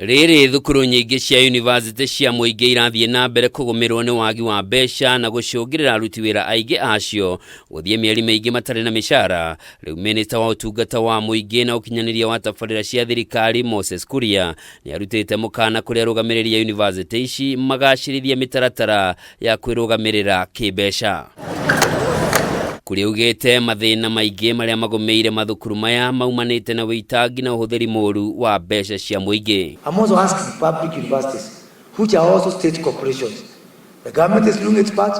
Rĩrĩ thukuru nyingĩ cia yunivasĩtĩ cia mũingĩ irathiĩ na mbere kũgũmĩrwo nĩ wagi wa mbeca na gũcũngĩrĩra aruti wĩra aingĩ acio gũthiĩ mĩeri mĩingĩ matarĩ na mĩcara. Rĩu mĩnĩsta wa ũtungata wa mũingĩ na ũkinyanĩria wa tabarĩra cia thirikari Moses Kuria nĩ arutĩte mũkana kũrĩ arũgamĩrĩri a yunivasĩtĩ ici magacĩrithie mĩtaratara ya kwĩrũgamĩrĩra kĩmbeca. Kuria augĩte mathĩna maingĩ marĩa magũmĩire mathukuru maya maumanĩte na wĩitangi na ũhũthĩri mũru wa mbeca cia mũingĩ. I'm also asking public universities, which are also state corporations. The government is doing its part,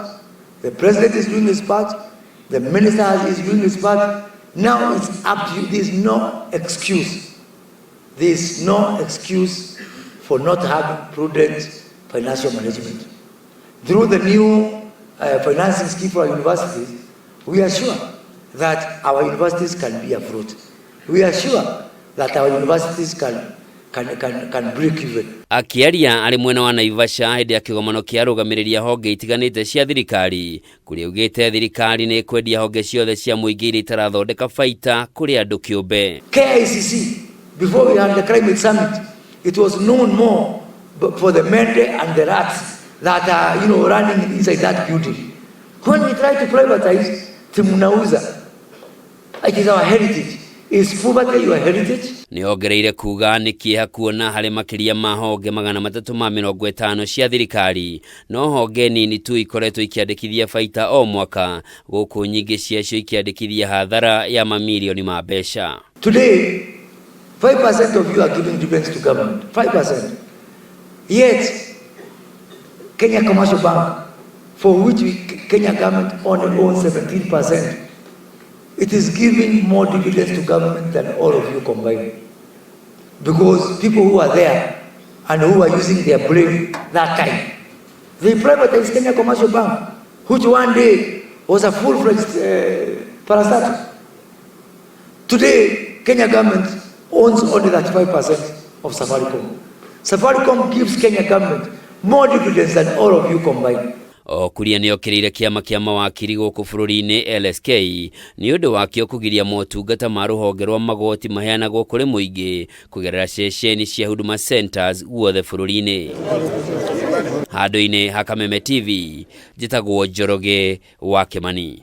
the president is doing his part, the minister is doing his part. Now it's up to you. There's no excuse. There's no excuse for not having prudent financial management. Through the new financing scheme for our universities, we are sure that our universities can be afloat. We are sure that our universities can break even. Akĩaria arĩ mwena wa Naivasha hĩndĩ ya kĩgomano kĩa arũgamĩrĩri a honge itiganĩte cia thirikari, Kuria augĩte thirikari nĩ ĩkwendia honge ciothe cia mũingĩ iria itarathondeka baita kũrĩ andũ kĩũmbe. KICC, before we had the climate summit, it was known more for the mende and the rats that are running inside that building. When we try to privatize, timunauza. It is our heritage. Is poverty your heritage? Nĩ ongereire kuga nĩ kĩeha kuona harĩ makĩria ma honge 350 cia thirikari no honge nini tu ikoretwo ikĩandĩkithia baita o mwaka gũkũ nyingĩ ciacio ikĩandĩkithia hathara ya mamirioni ma mbeca. Today, 5% of you are giving dividends to government. 5%. Yet, Kenya Commercial Bank, for which Kenya government only owns 17%, it is giving more dividends to government than all of you combined. Because people who are there and who are using their brain that time, they privatized Kenya Commercial Bank, which one day was a full-fledged parastatal. Today, Kenya government owns only 35% of Safaricom. Safaricom gives Kenya government more dividends than all of you combined. O Kuria nĩ okĩrĩire kĩama kĩa mawakiri gũkũ bũrũri-inĩ LSK nĩ ũndũ wakĩo kũgiria motungata ma rũhonge rwa magoti maheanagwo kũrĩ mũingĩ kũgerera ceceni cia Huduma Centers guothe bũrũri-inĩ. Handũ-inĩ ha Kameme TV, njĩtagwo Njoroge wa Kĩmani.